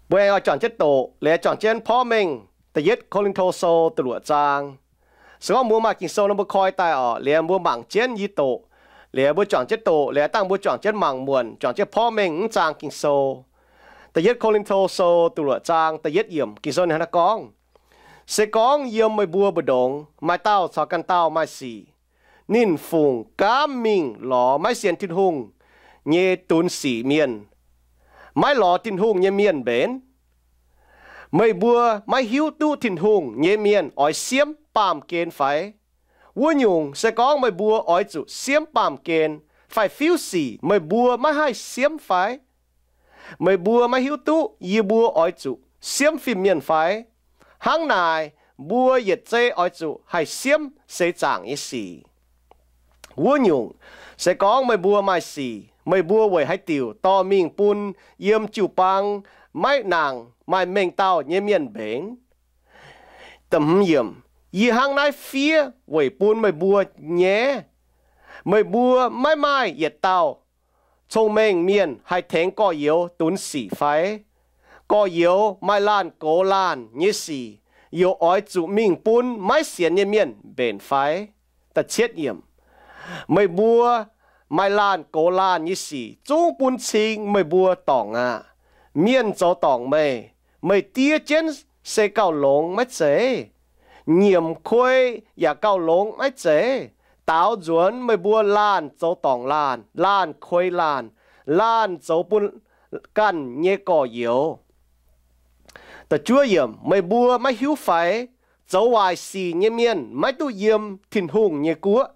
Mbuo aengx oix juangc jienv doqc, liuz juangc jienv porv mengh Da'yietv Ko^lin^to Sou da'luoqc zaang. Se gorngv mbuo maaih Ging-Sou nor mbuo koi daaih orqc, liuz mbuo mangc jienv yie doqc, liuz mbuo juangc jienv doqc, liuz dangh mbuo juangc jienv mangc muonc, juangc jienv porv mengh mv zaang Ging-Sou. Da'yietv Ko^lin^to Sou da'luoqc zaang da'yietv yiemc Ging-Sou ninh hnangv naaiv gorngv, Se gorngv yiem meih mbuo mbu'ndongx maaih dauh caux ganh dauh maaih sic, ninh fungc gaamv mingh lorz maiv sienx Tin-Hungh nyei dunx sic mienh, maiv lorz Tin-Hungh nyei mienh mbenc, meih mbuo maiv hiuv duqv Tin-Hungh nyei mienh oix siemv baamh gen fai? Wuov nyungc, se gorngv meih mbuo oix zuqc siemv baamh gen fai fiuv sic, meih mbuo maiv haih siemv fai? Meih mbuo maiv hiuv duqv yie mbuo oix zuqc siemv fim mienh fai? Hnangv naaic, mbuo yietc zei oix zuqc haih siemv seix zaangc nyei sic. Wuov nyungc, se gorngv meih mbuo maaih sic, meih mbuo weic haaix diuc dorh mingh bun yiem jiu-baang maiv nangc maaih mengh dauh nyei mienh mbenc? Yie hnangv naaiv fiev weic bun meih mbuo nyaiv. Meih mbuo maiv maaih yietc dauh cong-mengh mienh haih tengx gorx-youz dunx sic fai? Gorx-youz maaih laanh gox laanh nyei sic, yaac oix zuqc mingh bun maiv sienx nyei mienh mbenc fai? Meih mbuo maaih laanh gox laanh nyei sic zungv bun cing meih mbuo dorngc aqv. Mienh zoux dorngc meih, meih diev jienv se gauh longx maiv zeiz? Nyiemc kuei yaac gauh longx maiv zeiz? Daaux nzuonx meih mbuo laanh zoux dorngc laanh, laanh kuei laanh, laanh zoux bun ganh nyei gorx-youz. Meih mbuo maiv hiuv fai? Zoux waaic sic nyei mienh maiv duqv yiem Tin-Hungh nyei guoqv.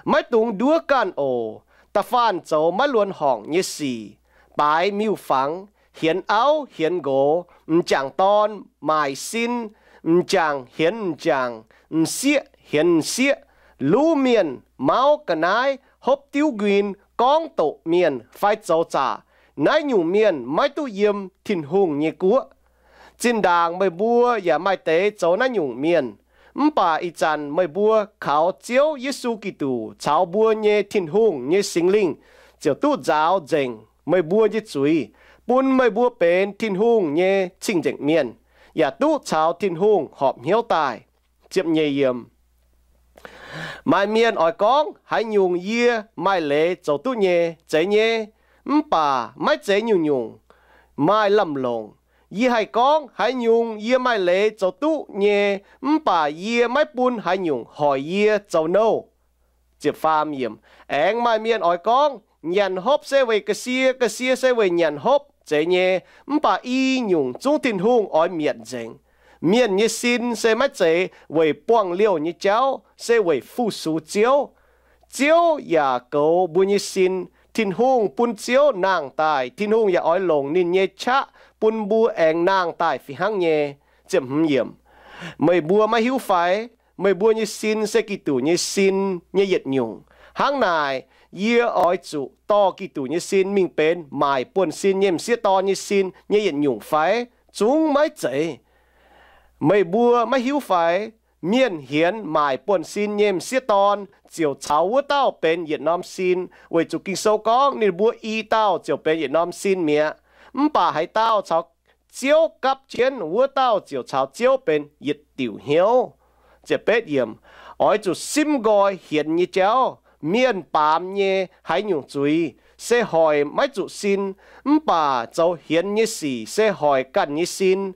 Maiv dungx nduov ganh oc. Da'faanh zoux maiv luonx horngc nyei sic, baaix miuc-fangx, hienx auv hienx nqox, m'jangc dorn, maaic sin, m'jangc hienx m'jangc, m'sieqv hienx m'sieqv, luv mienh, mauv ga'naaiv, hopv diuv nquin, gorngv doqc mienh fai zoux zaqc, naaiv nyungc mienh maiv duqv yiem Tin-Hungh nyei guoqv. Zinh ndaangc meih mbuo yaac maaih deix zoux naaiv nyungc mienh. Mv baac ih zanc meih mbuo kaux Ziouv Yesu Giduc caux mbuo nyei Tin-Hungh nyei Singx Lingh ziouc duqv nzaaux nzengc meih mbuo nyei zuiz, bun meih mbuo benx Tin-Hungh nyei cing-nzengc mienh, yaac duqv caux Tin-Hungh horpc hnyouv daaih. Maaih mienh oix gorngv, Haaix nyungc yie maaih leiz zoux duqv nyei? Zeiz nyei, mv baac maiv zeiz nyungc-nyungc maaih lamh longc. Yie haih gorngv, Haaix nyungc yie maaih leiz zoux duqv nyei, mv baac yie maiv bun haaix nyungc hoic yie zoux nouh. Aengx maaih mienh oix gorngv, Nyanc hopv se weic ga'sie, ga'sie se weic nyanc hopv. Zeiz nyei, mv baac i nyungc zungv Tin-Hungh oix mietc nzengc. Mienh nyei sin se maiv zeiz weic buangh liouh nyei jauv, se weic fu-sux Ziouv. Ziouv yaac goux mbuo nyei sin. Tin-Hungh bun Ziouv nangh daaih, Tin-Hungh yaac oix longc ninh nyei qaqv bun mbuo aengx nangh daaih fih hnangv nyei. Meih mbuo maiv hiuv fai? Meih mbuo nyei sin se Giduc nyei sin nyei yietc nyungc. Hnangv naaic, yie oix zuqc dorh Giduc nyei sin mingh benx maaic buonv-sin nyei m'sieqv dorn nyei sin nyei yietc nyungc fai? Zungv maiv zeiz. Meih mbuo maiv hiuv fai? Mienh hienx maaic buonv-sin nyei m'sieqv dorn ziouc caux wuov dauh benx yietc norm sin, weic zuqc Ging-Sou gorngv, Ninh mbuo i dauh ziouc benx yietc norm sin mi'aqv. Mv baac haaix dauh caux Ziouv gapv jienv, wuov dauh ziouc caux Ziouv benx yietc diuc hnyouv. Oix zuqc simv nqoi hienx nyei jauv. Mienh baamz nyei haaix nyungc zuiz se hoic maiv zuqc sin, mv baac zoux hienx nyei sic se hoic ganh nyei sin.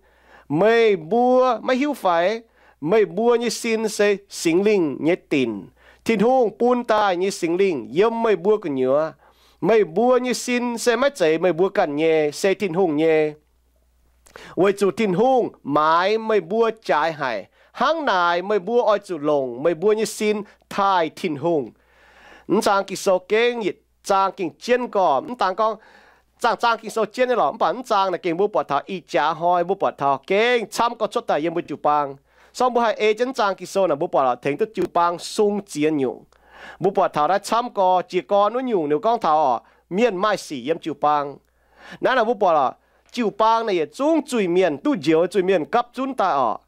Meih mbuo maiv hiuv fai? Meih mbuo nyei sin se Singx Lingh nyei dinc. Tin-Hungh bun daaih nyei Singx Lingh yiem meih mbuo gu'nyuoz. Meih mbuo nyei sin se maiv zeiz meih mbuo ganh nyei, se Tin-Hungh nyei. Weic zuqc Tin-Hungh maaiz meih mbuo jaaix haic. Hnangv naaic, meih mbuo oix zuqc longc meih mbuo nyei sin taaih Tin-Hungh. Mv zaang Ging-Sou gengh yietc zaang gengh jienv gorx. Mv daan gorngv zaang zaang Ging-Sou jienv nyei lorqc, mv baac mv zaang naaic gengh mbuo buatc taux ih jaax hnoi mbuo buatc taux gengh camv gorx cuotv daaih yiem mbuo jiu-baang. Sorng mbuo haih ei jienv mv zaang Ging-Sou naaic, mbuo buatc tengx duqv jiu-baang sung ziex nyungc. Mbuo buatc taux naaiv camv gorx jiez gorn wuov nyungc ninh gorngv taux orqc, mienh maaih sic yiem jiu-baang. Naaiv naaic mbuo buatc orqc, jiu-baang naaic yietc zungv zuiz-mienh, duqv njoux zuiz-mienh gapv zunv daaih orqc.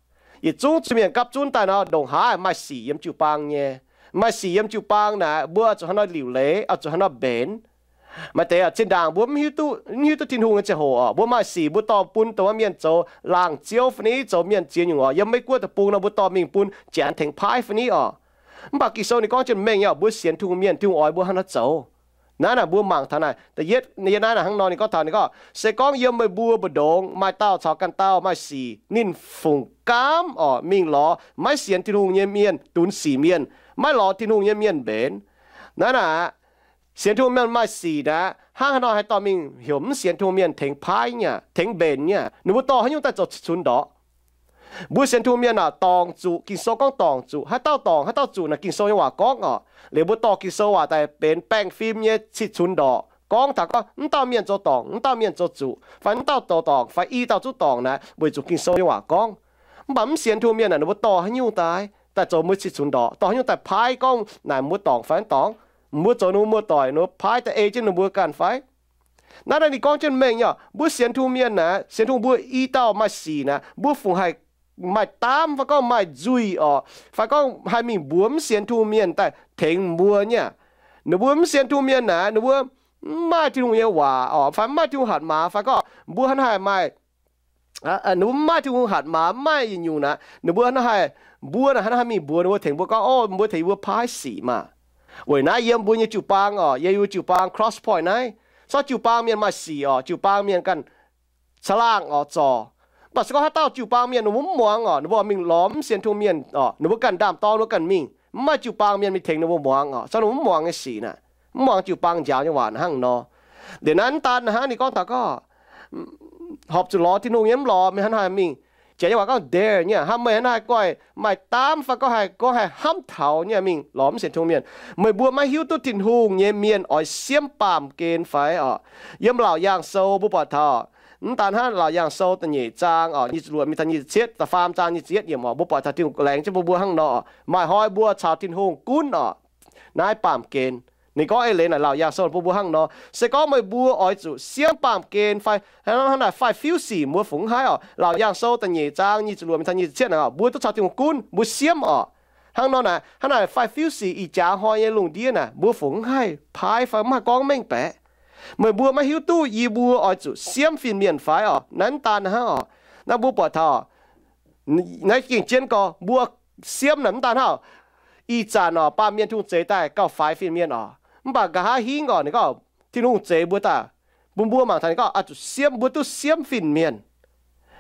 Yietc zungv zuiz-mienh gapv zunv daaih nor, ndongc haaix maaih sic yiem jiu-baang nyei. Maaih sic yiem jiu-baang naaic, mbuo zuqc haaix nor liuc leiz, oix zuqc haaix nor mbenc. Maaih deix zinh ndaangc mbuo mv hiuv duqv, mv hiuv duqv Tin-Hungh nyei ziangh hoc oc, mbuo maaih sic mbuo dorh bun dongh mienh zoux laangz ziouv fai ni, zoux mienh ziex nyungc oc. Yiem Meiv Guoqv deic-bung nor mbuo dorh mingh bun Janx tengx paaiv fai ni oc. Mv baac Ging-Sou ninh gorngv jienv mengh nyei oc, mbuo sienx Tin-Hungh mienh, Tin-Hungh oix mbuo hnangv naaiv zoux. Naaiv naaic mbuo mangc taux naaic, yie naaiv naaic hnangv nor ninh gorngv taux, ninh gorngv, se gorngv yiem meih mbuo mbu'ndongx maaih dauh caux ganh dauh maaih sic, ninh fungc gaamv oc mingh lorz maiv sienx Tin-Hungh nyei mienh dunx sic mienh, maiv lorz Tin-Hungh nyei mienh mbenc. Naaiv naaic sienx Tin-Hungh mienh maaih sic naaic, hnangv haaix nor haih dorh mingh heuc mv sienx Tin-Hungh mienh tengx paaiv nyei, tengx mbenc nyei? Ninh mbuo dorh haaix nyungc daaih zoux cunx ndorqc? Mbuo sienx Tin-Hungh mienh aah, dorngc zuqc, Ging-Sou gorngv dorngc zuqc. Haaix dauh dorngc, haaix dauh zuqc naaic Ging-Sou nyei waac gorngv oc. Liuz mbuo dorh Ging-Sou waac daaih benx baengh fim nyei cih cunx ndorqc, gorngv taux gorngv mv dauh mienh zoux dorngc, mv dauh mienh zoux zuqc, fai mv dauh zoux dorngc fai i dauh zuqc dorngc naaic, weic zuqc Ging-Sou nyei waac gorngv. Mv baac mv sienx Tin-Hungh mienh naaic, ninh mbuo dorh haaix nyungc daaih, daaih zoux mbuo cih cunx ndorqc, dorh haaix nyungc daaih paaiv gorngv naaic mbuo dorngc fai mv dorngc? Mbuo zoux ninh mbuo muoz-doic, ninh mbuo paaiv daaih ei jienv ninh mbuo ganh fai? Naaiv naaiv ninh gorngv jienv mengh nyei oc, mbuo sienx Tin-Hungh mienh naaic, sienx Tin-Hungh mbuo i dauh maaih sic naaic, mbuo fungc haih maaih daamv fai gorngv maaih nzuih oc, fai gorngv haih mingh mbuox mv sienx Tin-Hungh mienh daaih tengx mbuo nyei aqv. Ninh mbuo mv sienx Tin-Hungh mienh naaic, ninh mbuo mv maaih Tin-Hungh nyei waac oc, fai mv maaih Tin-Hungh hatc maaz, fai gorngv mbuo hnangv haaix maaih ninh mbuo mv maaih Tin-Hungh hatc maaz, mv maaih yietc nyungc naaic, ninh mbuo hnangv haaix, mbuo naaic hnangv haaix mingh mbuox ninh mbuo tengx mbuo gorngv, o, mbuo tengx yie mbuo paaiv sic maah. Weic naaiv yiem mbuo nyei jiu-baang oc, yiem yie mbuo jiu-baang Cross Point naaiv, corc jiu-baang mienh maaih sic oc, jiu-baang mienh ganh caangh laangh oc zorc. Mv baac se gorngv haaix dauh jiu-baang mienh ninh mbuo mv muangx oc, ninh mbuo mingh lorz mv sienx Tin-Hungh mienh oc, ninh mbuo ganh ndaam-dorng ninh mbuo ganh mingh, mv maaih jiu-baang mienh mingh tengx ninh mbuo muangx oc, corc ninh mbuo mv muangx nyei sic naaic, mv muangx jiu-baang njaaux nyei waac hnangv nor. Liuz naaiv mv daan hnangv ninh gorngv taux gorngv horpc zuqc lorz Tin-Hungh nyei, mv lorz meih hnangv haaix mingh. Janx nyei waac gorngv dare nyei, hnangv meih hnangv haaix gorngv maaih daamv fai gorngv haih, gorngv haih hnamv taux nyei mingh lorz mv sienx Tin-Hungh mienh. Meih mbuo maiv hiuv duqv Tin-Hungh nyei mienh oix siemv baamh gen fai oc? Yiem Laauc Yaangh Sou mbuo buatc taux, mv daan hnangv Laauc Yaangh Sou da'nyeic zaang oc, nyic ziepc luoqc mingh taux nyic ziepc cietv, da'faam zaang nyic ziepc yietv yiemc oc, mbuo buatc taux Tin-Hungh laengz jienv mbuo mbuo hnangv nor, maaih hnoi mbuo caux Tin-Hungh gunv oc. Naaiv baamh gen, ninh gorngv eix leiz naaic Laauc Yaangh Sou bun mbuo hnangv nor, se gorngv meih mbuo oix zuqc siemv baamh gen fai hnangv naaic faix-fiuv sic mbuo fungc mv haih oc. Laauc Yaangh Sou da'nyeic zaang nyic ziepc luoqc mingh taux nyic ziepc cietv naaic oc, mbuo duqv caux Tin-Hungh gunv, mbuo siemv oc. Hnangv nor naaic, hnangv naaic faix-fiuv sic ih jaax hnoi nyei lungh ndiev naaic, mbuo fungc mv haih paaiv fai mv haih gorngv mengh baeqc. Meih mbuo maiv hiuv duqv yie mbuo oix zuqc siemv fin-mienh fai oc? Naaiv mv daan hnangv oc. Naaiv mbuo buatc taux naaiv gengh jienv gorx, mbuo siemv naaic mv daan hnangv. Ih zanc oc, baamh mienh Tin-Hungh zeix daaih gauh faix fin-mienh oc. Mv baac nqa'haav hingv oc, ninh gorngv Tin-Hungh zeix mbuo daaih, bun mbuo mangc taux ninh gorngv oix zuqc siemv, mbuo duqv siemv fin-mienh.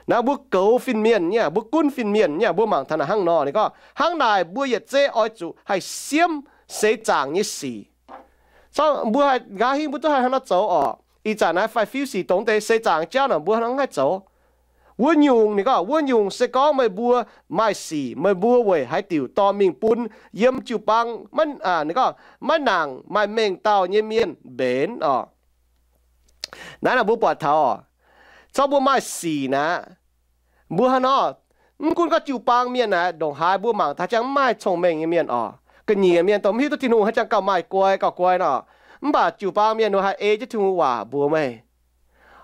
Naaiv mbuo goux fin-mienh nyei, mbuo gunv fin-mienh nyei, mbuo mangc taux naaic hnangv nor. Ninh gorngv hnangv naaic mbuo yietc zeiv oix zuqc haih siemv seix zaangc nyei sic. Mbuo haih nqa'haav hingv mbuo duqv haih hnangv naaiv zoux oc. Ih zanc naaiv faix-fiuv sic dongh deix seix zaangc jauv naaic mbuo hnangv haih zoux. Wuov nyungc, ninh gorngv wuov nyungc se gorngv meih mbuo maaih sic, meih mbuo weic haaix diuc dorh mingh bun yiem jiu-baang, ninh gorngv maiv nangc maaih mengh dauh nyei mienh mbenc oc. Naaiv naaic mbuo buatc taux oc, corc mbuo maaih sic naaic, mbuo hnangv nor, mv gunv gorngv jiu-baang mienh naaic ndongc haaix mbuo mangc taux haaix jangx mv maaih cong-mengh nyei mienh oc. Ga'nyiec mienh dongh mv hiuv duqv Tin-Hungh haaix jangx gauh maaih guai gauh guai nor. Mv baac jiu-baang mienh ninh haih ei jienv Tin-Hungh waac mbuox meih.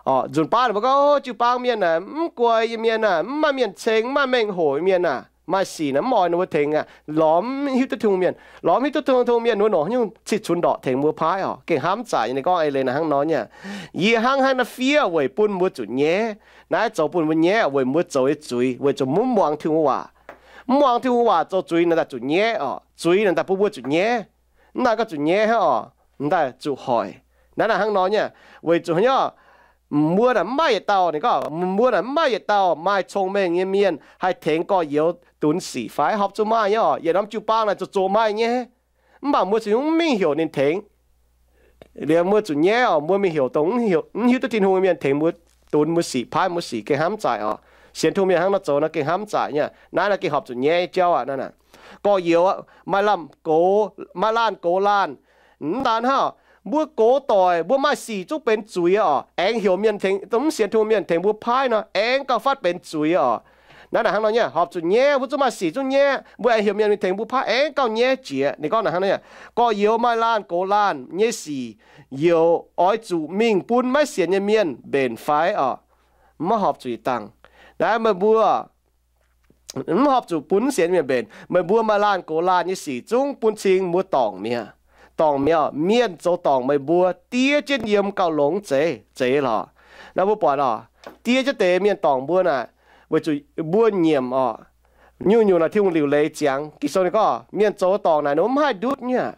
Nzunc baav ninh mbuo gorngv, o, jiu-baang mienh aah, mv guai nyei mienh aah, mv maaih mienh ceng, mv maaih mengh hoc nyei mienh aah, maaih sic naaic mv oix ninh mbuo tengx aqv, lorz mv hiuv duqv Tin-Hungh mienh. Lorz mv hiuv duqv Tin-Hungh mienh wuov nor, haaix nyungc cih cunx ndorqc tengx mbuo paaiv oc. Gengh hnamv zaic nyei, ninh gorngv eix leiz naaic hnangv nor nyei. Yie hnangv haaix naaiv fiev weic bun mbuo zuqc nyaiv. Naaiv zoux bun mbuo nyaiv weic mbuo zoux nyei zuiz, weic zuqc mv muangx Tin-Hungh waac. Mv muangx Tin-Hungh waac zoux zuiz naaic daaih zuqc nyaiv oc. Zuiz naaic daaih bun mbuo zuqc nyaiv. Mv daaih gorngv zuqc nyaiv hnangv oc, daaih zuqc hoic. Naaiv naaic hnangv nor nyei. Weic zuqc haaix nyungc? Mbuo naaic mv maaih yietc dauh, ninh gorngv mbuo naaic mv maaih yietc dauh maaih cong-mengh nyei mienh haih tengx gorx-youz dunx sic fai? Horpc zuqc maaih nyei oc. Yietc norm jiu-baang naaic zoqc zoqc maaih nyei. Mv baac mbuo zuqc mv mingh heuc ninh tengx. Liuz mbuo zuqc nyaiv oc, mbuo mingh heuc dongh mv hiuv duqv Tin-Hungh nyei mienh tengx mbuo dunx mbuo sic, paaiv mbuo sic, gengh hnamv zaic oc. Sienx Tin-Hungh mienh hnangv nor zoux nor gengh hnamv zaic nyei. Naaiv naaic gengh horpc zuqc nyaiv jauv aqv. Naaiv naaic gorx-youz maaih laanh goux laanh, mv daan hnangv, mbuo gox doic mbuo maaih sic zungv benx zuiz oc. Aengx heuc mienh tengx, dongh mv sienx Tin-Hungh mienh tengx mbuo paaiv nor, aengx gauh fatv benx zuiz oc. Naaiv naaic hnangv nor nyei, horpc zuqc nyaiv, mbuo zungv maaih sic zungv nyaiv, mbuo aengx heuc mienh mingh tengx mbuo paaiv, aengx gauh nyaiv jiex. Ninh gorngv naaic hnangv nor nyei, gorx-youz maaih laanh goux laanh nyei sic, youc oix zuqc mingh bun maiv sienx nyei mienh mbenc fai oc? Maiv horpc zuqc yietc dangh. Naaiv meih mbuo mv horpc zuqc bun mv sienx mienh mbenc. Meih mbuo maaih laanh goux laanh nyei sic zungv bun cing mbuo dorngc mi'aqv. dorngc meih oc, mienh zoux dorngc meih mbuo, diev jienv yiem gauh longx zeiz, zeiz lorqc. Naaiv mbuo buatc oc, diev jienv deix mienh dorngc mbuo naaic, weic zuqc mbuo nyiemc oc. Nyungc-nyungc naaic Tin-Hungh liuc leiz ziangx. Ging-Sou ninh gorngv mienh zoux dorngc naaic ninh mbuo mv haih ndutv nyei.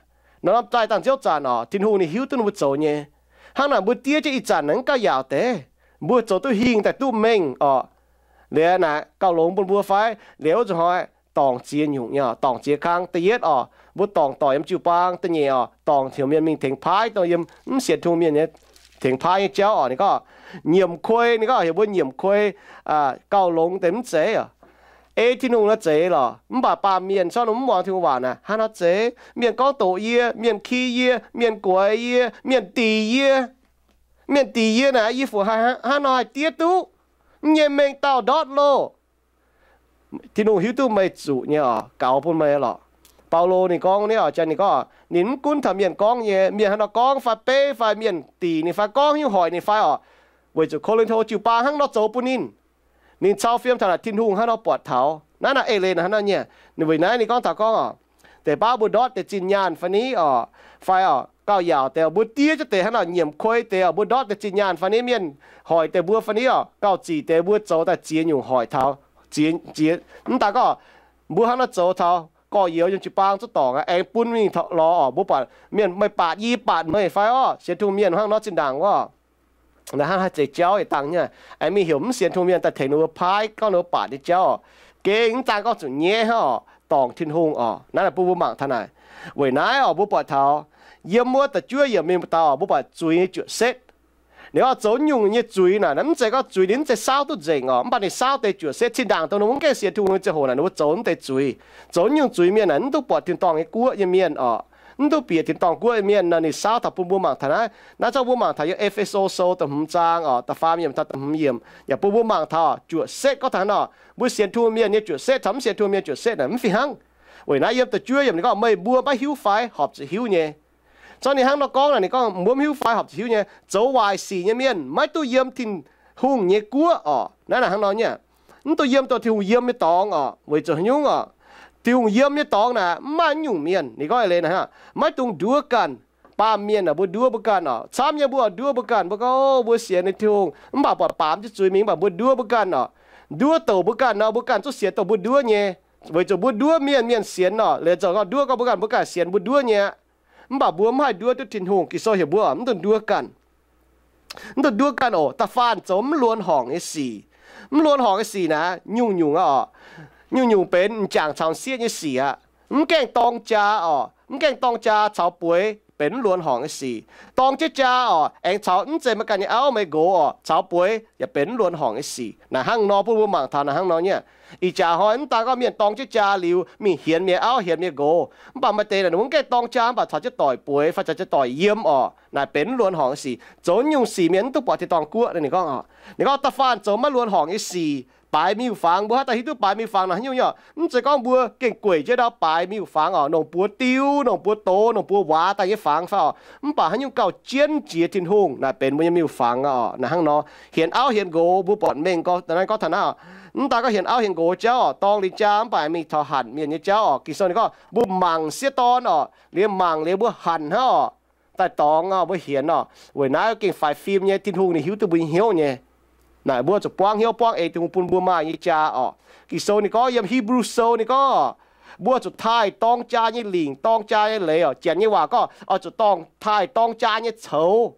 Nor norm daaih dangh nziouv zanc oc, Tin-Hungh ninh hiuv duqv ninh mbuo zoux nyei. Hnangv naaic mbuo diev jienv ih zanc naaic mv gauh yaauc deix. Mbuo zoux duqv hingh daaih duqv mengh oc. Liuz naaic gauh longx bun mbuo fai? Liuz wuov zuqc hnoi dorngc ziex nyungc nyei, dorngc ziex kang. Da'yietv oc, mbuo dorngc doic yiem jiu-baang. Da'nyeic oc, dorngc heuc mienh mingh tengx paaiv dongh yiem mv sienx Tin-Hungh mienh nyei, tengx paaiv nyei jauv oc. Ninh gorngv nyiemc kuei, ninh gorngv heuc mbuo nyiemc kuei, gauh longx deix mv zeiz oc. Ei Tin-Hungh naaiv zeiz lorqc, mv baac baamh mienh corc mv muangx Tin-Hungh waac naaic, hnangv naaiv zeiz. Mienh gorngv doqc yie, mienh ki yie, mienh guaix yie, mienh dic yie. Mienh dic yie naaic, yie fu hnangv nor haih diev duqv? Mv nyei, mengh dauh ndortv loh. Tin-Hungh hiuv duqv meih zuqc nyei oc, gaux bun meih lorqc. Baulo ninh gorngv naaiv oc, ninh gorngv ninh mv gunv taux mienh gorngv nyei, mienh hnangv nor gorngv fai beiv fai mienh dic ninh fai gorngv haaix nyungc hoic ninh fai oc, weic zuqc Ko^lin^to jiu-baang hnangv nor zoux bun ninh. Ninh cau fiem taux naaic Tin-Hungh hnangv nor buatc taux. Naaiv naaic eix leiz naaic hnangv nor nyei. Ninh weic naaiv ninh gorngv taux gorngv oc, deix baav mbuo ndortv deix zinh nyaanh fai ni oc, fai oc, gauh yaauc deix mbuo diev jienv deix hnangv nor nyiemc kuei deix oc, mbuo ndortv deix zinh nyaanh fai ni mienh hoic deix mbuo fai ni oc, gauh zic deix mbuo zoux daaih ziex nyungc hoic taux, ziex, ziex, mv daaih gorngv mbuo hnangv nor zoux taux gorx-youz yiem jiu-baang zuov dorngc aqv, aengx bun mingh lorz oc, mbuo buatc mienh meih baatc yie, yie baatc meih fai oc, sienx Tin-Hungh mienh hnangv nor zinh ndaangc oc. Naaiv hnangv haaix zeiz jauv yietc dangh nyei. Aengx mingh heuc mv sienx Tin-Hungh mienh daaih tengx ninh mbuo paaiv gorngv ninh mbuo baatc nyei jauv oc. Gengh mv daan gorngv zuqc nyaiv hnangv oc, dorngc Tin-Hungh oc. Naaiv naaic bun mbuo mangc taux naaic. Weic naaiv oc, mbuo buatc taux yiem wuov da'juov yiemc mingh daux oc, mbuo buatc zuiz nyei juoqc setv. Ninh oix zoux nyungc nyei zuiz naaic, mv zeiz gorngv zuiz ninh mv zeiz saauv duqv nzengc oc, mv baac ninh saauv deix juoqc setv. Zinh ndaangc dongh ninh mbuo mv gaengh sienx Tin-Hungh nyei ziangh hoc naaic, ninh mbuo zoux mv deix zuiz. Zoux nyungc zuiz mienh naaic mv duqv buatc tin-dorngh nyei guoqv nyei mienh oc, mv duqv bieqc tin-dorngh guoqv nyei mienh nor, ninh saauv taux bun mbuo mangc taux naaiv. Naaiv zorqv mbuo mangc taux yiem E^fe^so Sou da'hmz zaang oc, da'faam yiemc taux da'hmz yiemc yaac bun mbuo mangc taux juoqc setv gorngv taux naaiv nor, mbuo sienx Tin-Hungh mienh nyei juoqc setv caux mv sienx Tin-Hungh mienh juoqc setv naaic mv fih hnangv. Weic naaiv yiem da'juov yiemc ninh gorngv, meih mbuo maiv hiuv fai horpc zuqc hiuv nyei. Zorqv ninh hnangv nor gorngv naaic, ninh gorngv mbuo mv hiuv fai horpc zuqc hiuv nyei, zoux waaic sic nyei mienh maiv duqv yiem Tin-Hungh nyei guoqv oc. Naaiv naaic hnangv nor nyei, mv duqv yiem dongh Tin-Hungh yiem nyei dorngx oc. Weic zuqc haaix nyungc oc? Tin-Hungh yiem nyei dorngx naaic mv maaih nyungc mienh, ninh gorngv eix leiz naaic, maiv dungx nduov ganh. Baamh mienh aah, mbuo nduov mbuo ganh oc. Camv nyei, mbuo nduov mbuo ganh, mbuo gorngv, o, mbuo sienx Tin-Hungh, mv baac buatc baamz jienv zuiz mingh, mv baac mbuo nduov mbuo ganh oc. Nduov douc mbuo ganh nor, mbuo ganh zungv sienx dongh mbuo nduov nyei. Weic zuqc mbuo nduov mienh, mienh sienx oc. Liuz zoux gau nduov gau mbuo ganh, mbuo ganh sienx mbuo nduov nyei. Mv baac mbuo mv haih nduov duqv Tin-Hungh. Ging-Sou heuc mbuo mv dungx nduov ganh. Mv dungx nduov ganh oc. Da'faanh zoux mv luonx horngc nyei sic. Mv luonx horngc nyei sic naaic, nyungc-nyungc aqv oc. Nyungc-nyungc benx m'jangc caux m'sieqv nyei sic aqv. Mv gaengh dorng jaa oc. Mv gaengh dorng jaa caux bueix benx mv luonx horngc nyei sic. Dorng jienv jaa oc, aengx caux mv zeiz meih ganh nyei auv meih nqox oc caux bueix yaac benx mv luonx horngc nyei sic. Naaic hnangv nor bun mbuo mangc taux naaic hnangv nor nyei. Ih jaax hnoi mv daan gorngv mienh dorng jienv jaa liuz mingh hienx mienh auv hienx mienh nqox, mv baac maaih deix naaic ninh mbuo mv gaengh dorng jaa mv baac caux jienv doic bueix fai caux jienv doic yiem oc. Naaic benx mv luonx horngc nyei sic. Zoux nyungc sic mienh mv duqv buatc tin-dorngh guoqv. Ninh gorngv, ninh gorngv da'faanh zoux maiv luonx horngc nyei sic, baaix miuc-fangx. Mbuo haaix dauh hiuv duqv baaix miuc-fangx naaic haaix nyungc nyei oc? Mv zeiz gorngv mbuo gengh gueic jienv ndau baaix miuc-fangx oc, longc buoz diu, longc buoz doz, longc buoz waac daaih nyei fangx fai oc. Mv baac haaix nyungc gauh jienv jiex Tin-Hungh naaic benx mbuo nyei miuc-fangx oc. Naaic hnangv nor, hienx auv hienx nqox mbuo buatc mengh gorngv, gorngv taux naaiv oc, mv daan gorngv hienx auv hienx nqox jauv oc, dorng liuz jaa mv baac mingh taux hanc mienh nyei jauv oc. Ging-Sou ninh gorngv mbuo mangc sieqv dorn oc, liuz mangc liuz mbuo hanc hnangv oc, daaih dorngx oc, mbuo hienx oc. Weic naaiv gengh faix fim nyei, Tin-Hungh ninh hiuv duqv mbuo nyei hnyouv nyei. Naaic mbuo zuqc buangv hnyouv buangv eix Tin-Hungh bun mbuo maaih nyei jaa oc. Ging-Sou ninh gorngv yiem Hipv^lu Sou ninh gorngv, mbuo zuqc taaih dorng jaa nyei lingc, dorng jaa nyei leiz oc. Janx nyei waac gorngv oix zuqc dorng, taaih dorng jaa nyei coux.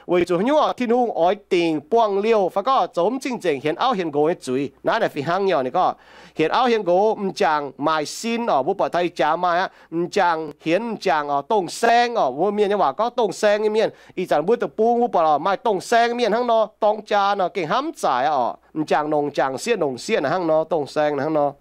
Weic zuqc haaix nyungc oc? Tin-Hungh oix dingc buangh liouh fai gorngv zoux mv cing-nzengc hienx auv hienx nqox nyei zuiz. Naaiv naaic fih hnangv nyei oc. Ninh gorngv hienx auv hienx nqox m'jangc maaih sin oc. Mbuo buatc taux ih jaax maaih aqv, m'jangc hienx m'jangc oc, dongh saeng oc. Mbuo mienh nyei waac gorngv dongh saeng nyei mienh. Ih zanc mbuo deic-bung mbuo buatc oc, maaih dongh saeng nyei mienh hnangv nor, dorng jaa nor gengh hnamv zaaic aqv oc. M'jangc longc m'jangc, m'sieqv longc m'sieqv naaic hnangv nor, dongh saeng naaic hnangv nor.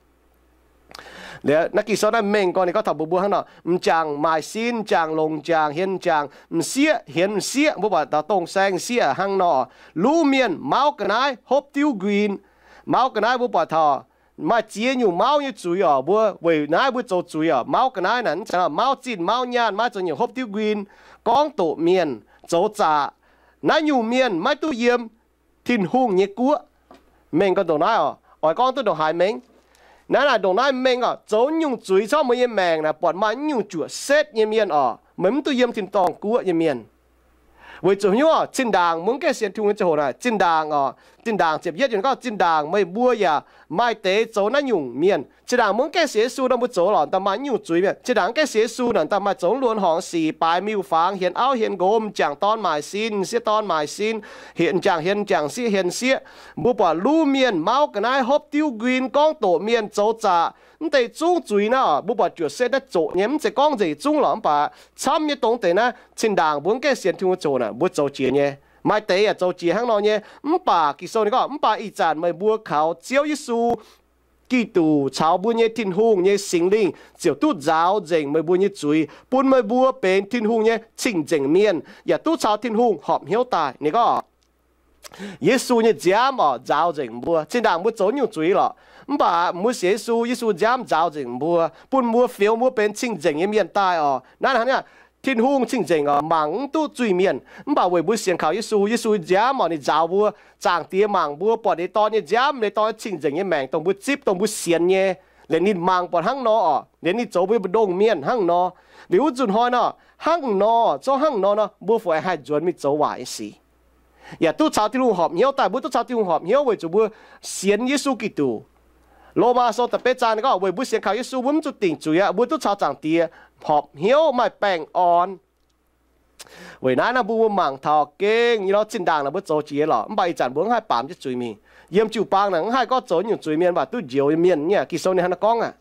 Liuz naaiv Ging-Sou naaiv mengh gorngv ninh gorngv taux mbuo mbuo hnangv nor, m'jangc maaih sin, m'jangc longc m'jangc, hienx m'jangc, m'sieqv hienx m'sieqv. Mbuo buatc taux dongh saeng m'sieqv hnangv nor. Luv mienh mauv ga'naaiv hopv diuv nquin. Mauv ga'naaiv mbuo buatc taux maaih ziex nyungc mauv nyei zuiz oc. Mbuo weic naaiv mbuo zoux zuiz oc. Mauv ga'naaiv naaic mv zeiz mauv zinh mauv nyaanh, maiv zoux nyungc hopv diuv nquin, gorngv doqc mienh, zoux zaqc. Naaiv nyungc mienh maiv duqv yiem Tin-Hungh nyei guoqv. Mengh gorngv ndongc naaiv oc, oix gorngv duqv ndongc haaix mengh? Naaiv naaic ndongc naaiv mengh oc, zoux nyungc zuiz corc mbuo nyei maengc naaic buatc maaih nyungc juoqc setv nyei mienh oc. meih mv duqv yiem tin-dorngh guoqv nyei mienh. Weic zuqc hnyouv, zinh ndaangc mbuo mv gaengh sienx Tin-Hungh nyei ziangh hoc naaic, zinh ndaangc orqc, zinh ndaangc ziepc yietv yiemc gorngv, zinh ndaangc meih mbuo yaac maaih deix zoux naaiv nyungc mienh. Zinh ndaangc mbuo mv gaengh sienx Yesu nor, mbuo zoux lorqc daaih maaih nyungc zuiz mienh. Zinh ndaangc mv gaengh sienx Yesu naaic, daaih maaih zoux luonx horngc sic, baaix miuc-fangx, hienx auv hienx nqox, m'jangc dorn maaic sin, m'sieqv dorn maaic sin, hienx m'jangc hienx m'jangc, sieqv hienx sieqv. Mbuo buatc luv mienh, mauv ga'naaiv, hopv diuv nquin, gorngv doqc mienh, zoux zaqc, mv deix zungv zuiz naaiv orqc, mbuo buatc juoqc se naaiv zoqc nyei, mv zeiz gorngv nzengc zungv lorqc, mv baac camv nyei dongh deix naaiv, zinh ndaangc mbuo mv gaengh sienx Tin-Hungh nyei ziangh hoc naaic, mbuo zoux jiex nyei. Maaih deix yaac zoux jiex hnangv nor nyei. Mv baac Ging-Sou ninh gorngv, mv baac ih zanc meih mbuo kaux Ziouv Yesu Giduc caux mbuo nyei Tin-Hungh nyei Singx Lingh ziouc duqv nzaaux nzengc meih mbuo nyei zuiz, bun meih mbuo benx Tin-Hungh nyei cing-nzengc mienh, yaac duqv caux Tin-Hungh horpc hnyouv daaih. Ninh gorngv Yesu nyei nziaamv orqc, nzaaux nzengc mbuo. Zinh ndaangc mbuo zoux nyungc zuiz lorqc, mv baac mbuo sienx Yesu, Yesu nziaamv nzaaux nzengc mbuo, bun mbuo fioux mbuo benx cing-nzengc nyei mienh daaih orqc. Naaiv hnangv naaiv, Tin-Hungh cing-nzengc orqc, mangc mv duqv zuiz-mienh. Mv baac weic mbuo sienx kaux Yesu, Yesu nziaamv orqc, ninh nzaaux mbuo. Zaangc Diex mangc mbuo, buatc ninh Dorn nyei nziaamv, ninh Dorn cing-nzengc nyei maengc dongh mbuo zipv, dongh mbuo sienx nyei. Liuz ninh mangc buatc hnangv nor orqc, liuz ninh zoux mbuo mbu'ndongx mienh hnangv nor. Liuz wuov nzunc hnoi nor, hnangv nor, zungv hnangv nor nor, mbuo fungc aengx haih nzuonx mingh zoux waaic nyei sic, yaac duqv caux Tin-Hungh horpc hnyouv daaih. Mbuo duqv caux Tin-Hungh horpc hnyouv weic zuqc mbuo sienx Yesu Giduc. Lomaa Sou da'betv zaang ninh gorngv, weic mbuo sienx kaux Yesu, mbuo mv zuqc dingc zuiz aqv, mbuo duqv caux Zaangc Diex horpc hnyouv, maaih baengh orn. Weic naaiv nor mbuo mbuo mangc taux gengh nyei lorqc, zinh ndaangc naaic mbuo zoux jiex lorqc, mv baac ih zanc mbuo mv haih baamz jienv zuiz mingh. Yiem jiu-baang naaic mv haih gorngv zoux nyungc zuiz mienh, mv baac duqv njoux nyei mienh nyei. Ging-Sou ninh hnangv naaiv gorngv aqv.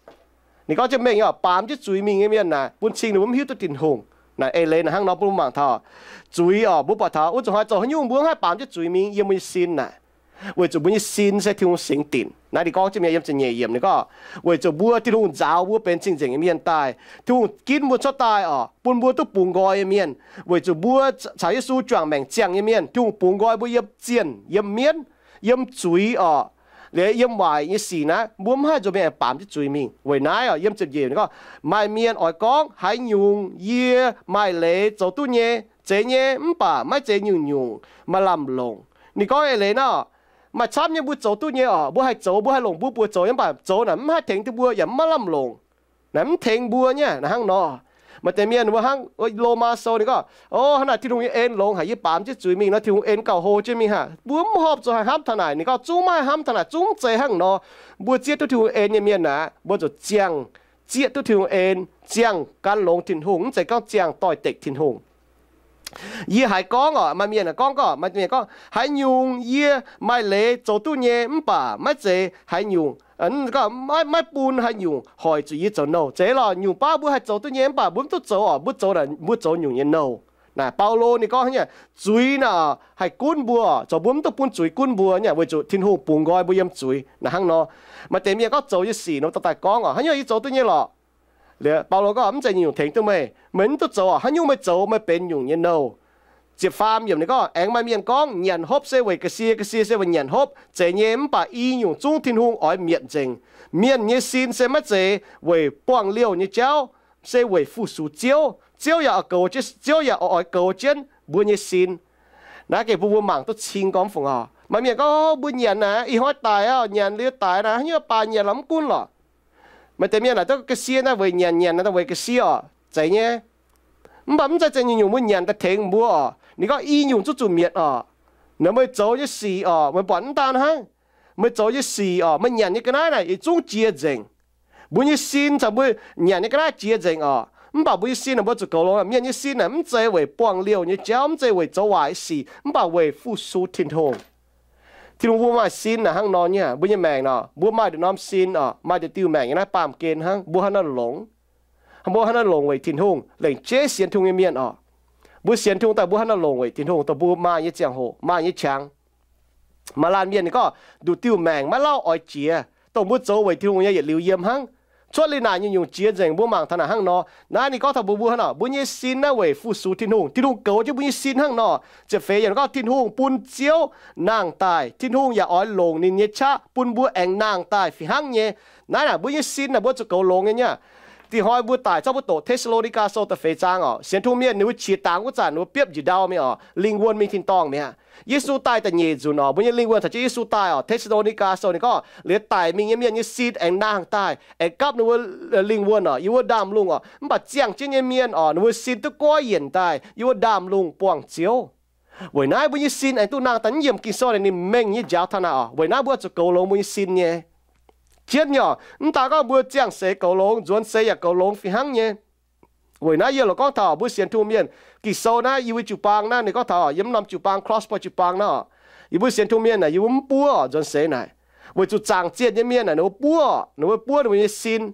Ninh gorngv jienv mengh nyei orqc, baamz jienv zuiz mingh nyei mienh naaic, bun cing ninh mbuo mv hiuv duqv Tin-Hungh. Naaic eix leiz naaic hnangv nor, mbuo mangc taux zuiz orqc, mbuo buatc taux wuov nzunc hnoi zoux haaix nyungc mbuo mv haih baamz jienv zuiz mingh yiem mbuo nyei sin naaic. Weic zuqc mbuo nyei sin se Tin-Hungh singx dinc. Naaiv ninh gorngv jienv mienh yiem ziepc nyeic yiemc ninh gorngv, weic zuqc mbuo Tin-Hungh nzaaux mbuo benx cing-nzengc nyei mienh daaih, Tin-Hungh ginv mbuo cuotv daaih orqc, bun mbuo duqv bungx nqoi nyei mienh. Weic zuqc mbuo caux Yesu juangc maengc ziangh nyei mienh, Tin-Hungh bungx nqoi mbuo yiem zienh, yiem mienv, yiem zuiz orqc, liuz yiem waaic nyei sic naaiv, mbuo mv haih nzuonx mingh aengx baamz jienv zuiz mingh. Weic naaiv orqc, yiem ziepc nyeic ninh gorngv, maaih mienh oix gorngv, haaix nyungc yie maaih leiz zoux duqv nyei, zeiz nyei, mv baac maiv zeiz nyungc-nyungc maaih lamh longc. Ninh gorngv eix leiz nor, maaih camv nyei mbuo zoux duqv nyei orqc, mbuo haih zoux, mbuo haih longc mbuo buoz zoux nyei, mv baac zoux naaic mv haih tengx duqv mbuo, yaac mv maaih lamh longc. Naaic mv tengx mbuo nyei. Naaic hnangv nor, maaih deix mienh mbuo hnangv Lomaa Sou ninh gorngv, o, hnangv naaic Tin-Hungh nyei en longx haic, yie baamz jienv zuiz mingh nor, Tin-Hungh en gauh hlo jienv mingh haic. Mbuo mv horpc zuqc haih hnamv taux naaic. Ninh gorngv zungv maiv haih hnamv taux naaic, zungv mv zeiz hnangv nor. Mbuo zieqv duqv Tin-Hungh en nyei mienh naaic, mbuo zuqc ziangh zieqv duqv Tin-Hungh en, ziangh gan longx Tin-Hungh, mv zeiz gorngv ziangh doix-dekc Tin-Hungh. Yie haiz gorngv orqc, maaih mienh gorngv, gorngv, maaih mienh gorngv, haaix nyungc yie maaih leiz zoux duqv nyei, mv baac maiv zeiz haaix nyungc, maiv, maiv bun haaix nyungc hoic zuqc yie zoux nouh. Zeiz lorqc, nyungc baav mbuo haih zoux duqv nyei, mv baac mbuo mv duqv zoux orqc, mbuo zoux naaic, mbuo zoux nyungc nyei nouh. Naaic Baulo ninh gorngv nyei, zuiz naaic haih gunv mbuo, zoux mbuo mv duqv bun zuiz gunv mbuo nyei, weic zuqc Tin-Hungh bungx nqoi mbuo yiem zuiz. Naaic hnangv nor, maaih deix mienh gorngv zoux nyei sic nor dorh daaih gorngv orqc, haaix nyungc yie zoux duqv nyei lorqc. Liuz Baulo gorngv, mv zeiz nyungc-nyungc tengx duqv meih. Meih mv duqv zoux orqc, haaix nyungc meih zoux meih benx nyungc nyei nouh. Ziepc faam yiemc ninh gorngv, aengx maaih mienh gorngv, nyanc hopv se weic ga'sie, ga'sie se weic nyanc hopv. Zeiz nyei, mv baac i nyungc zungv Tin-Hungh oix mietc nzengc. Mienh nyei sin se maiv zeiz weic buangh liouh nyei jauv, se weic fu-sux Ziouv. Ziouv yaac oix goux, Ziouv yaac oix goux jienv mbuo nyei sin. Naaiv gengh bun mbuo mangc duqv cing gormx fungc orqc. Maaih mienh gorngv, mbuo nyanc naaic, ih hnoi daic orqc, nyanc liuz daic naaic, haaix nyungc baac nyanc lorqc mv gunv lorqc. Maaih deix mienh naaic, ga'sie naaiv weic nyanc, nyanc naaiv weic ga'sie orqc. Zeiz nyei. Mv baac mv zeiz zeiz nyungc-nyungc mbuo nyanc daaih tengx mbuo orqc. Ninh gorngv i nyungc zuqv zuqc mietc orqc. Naaiv meih zoux nyei sic orqc, meih buatc mv daan hnangv. Meih zoux nyei sic orqc, meih nyanc nyei ga'naaiv naaic yietc zungv jiex nzengc. Mbuo nyei sin caux mbuo nyanc nyei ga'naaiv jiex nzengc orqc. Mv baac mbuo nyei sin naaic mbuo zuqc goux longx. Mienh nyei sin naaic mv zeiz weic buangh liouh nyei jauv, mv zeiz weic zoux waaic sic, mv baac weic fu-sux Tin-Hungh. Tin-Hungh bun maaih sin naaic hnangv nor nyei. Mbuo nyei maengc nor, mbuo maaih nduqc norm sin orqc, maaih nduqc diuh maengc nyei naaiv baamh gen hnangv. Mbuo haaix nor longx? Mbuo haaix nor longc weic Tin-Hungh? Lengc jeiv sienx Tin-Hungh nyei mienh orqc, mbuo sienx Tin-Hungh daaih mbuo haaix nor longc weic Tin-Hungh, dongh mbuo maaih nyei ziangh hoc, maaih nyei qangx. Maaih laanh mienh ninh gorngv nduqc diuh maengc maiv lauh oix jiex, dongh mbuo zoux weic Tin-Hungh nyei yietc liuz yiem hnangv. Cuotv liuz naaic nyungc-nyungc jiex nzengc. Mbuo mangc taux naaic hnangv nor. Naaiv ninh gorngv taux mbuo, mbuo hnangv nor, mbuo nyei sin naaiv weic fu-sux Tin-Hungh. Tin-Hungh goux jienv mbuo nyei sin hnangv nor. Ziepc feix yiemc gorngv Tin-Hungh bun Ziouv nangh daaih, Tin-Hungh yaac oix longc ninh nyei qaqv bun mbuo aengx nangh daaih fih hnangv nyei. Naaiv naaic mbuo nyei sin naaic mbuo zuqc goux longx nyei nyei. Dih hnoi mbuo daic zorqv mbuo doqc Te^saa^lo^ni^gaa Sou da'feix zaang orqc, sienx Tin-Hungh mienh ninh mbuo qiex dangx wuov zanc ninh mbuo biopv njiec ndau mingh orqc, lingh wuonh mingh tin-dorngh mi'aqv. Yesu daaih da'nyeic nzunc oc, mbuo nyei lingh wuonh caux jienv Yesu daaih oc. Te^saa^lo^ni^gaa Sou ninh gorngv, liuz daic mingh nyei mienh nyei sin aengx nangh daaih, aengx gapv ninh mbuo lingh wuonh oc, yiem wuov ndaamv-lungh oc. Mv baac ziangh jienv nyei mienh oc, ninh mbuo sin duqv goiv yienc daaih, yiem wuov ndaamv-lungh buangh Ziouv. Weic naaiv mbuo nyei sin aengx duqv nangh daaih. Mv yiemc Ging-Sou naaic ninh mengh nyei njaaux taux naaic oc. Weic naaiv mbuo zuqc goux longx mbuo nyei sin nyei. Jienv nyei oc, mv daan gorngv mbuo ziangh seix goux longx, nzuonx seix yaac goux longx fih hnangv nyei. Weic naaiv yie loc gorngv taux mbuo sienx Tin-Hungh mienh, Ging-Sou naaiv yiem wuov jiu-baang naaiv ninh gorngv taux, yiem norm jiu-baang, cross point jiu-baang naaiv oc, yie mbuo sienx Tin-Hungh mienh naaic yie mbuo mv buov nzuonx seix naaic, weic zuqc zaangc zienh nyei mienh naaic ninh mbuo buov, ninh mbuo buov ninh mbuo nyei sin.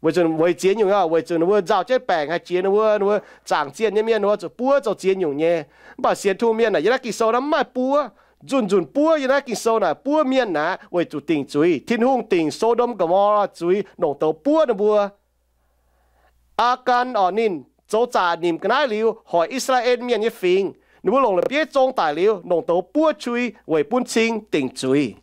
Weic zuqc weic ziex nyungc, weic zuqc ninh mbuo nzauh jienv baengc haih jiex ninh mbuo, ninh mbuo zaangc zienh nyei mienh ninh mbuo zuqc buov zoux ziex nyungc nyei. Mv baac sienx Tin-Hungh mienh naaic yiem naaiv Ging-Sou naaiv mv maaih buov. Nzunc-nzunc buov yiem naaiv Ging-Sou naaic buov mienh naaic weic zuqc dingc zuiz. Tin-Hungh dingc So^ndom Go^mo^laa zuiz longc douz buov ninh mbuo. Aa^gan oc, ninh zoux zaqc nimc ga'naaiv liuz hoic I^saa^laa^en Mienh nyei fingx, ninh mbuo longc la'bieiv zong daic liuz, longc douz buov qui weic bun cing dingc zuiz.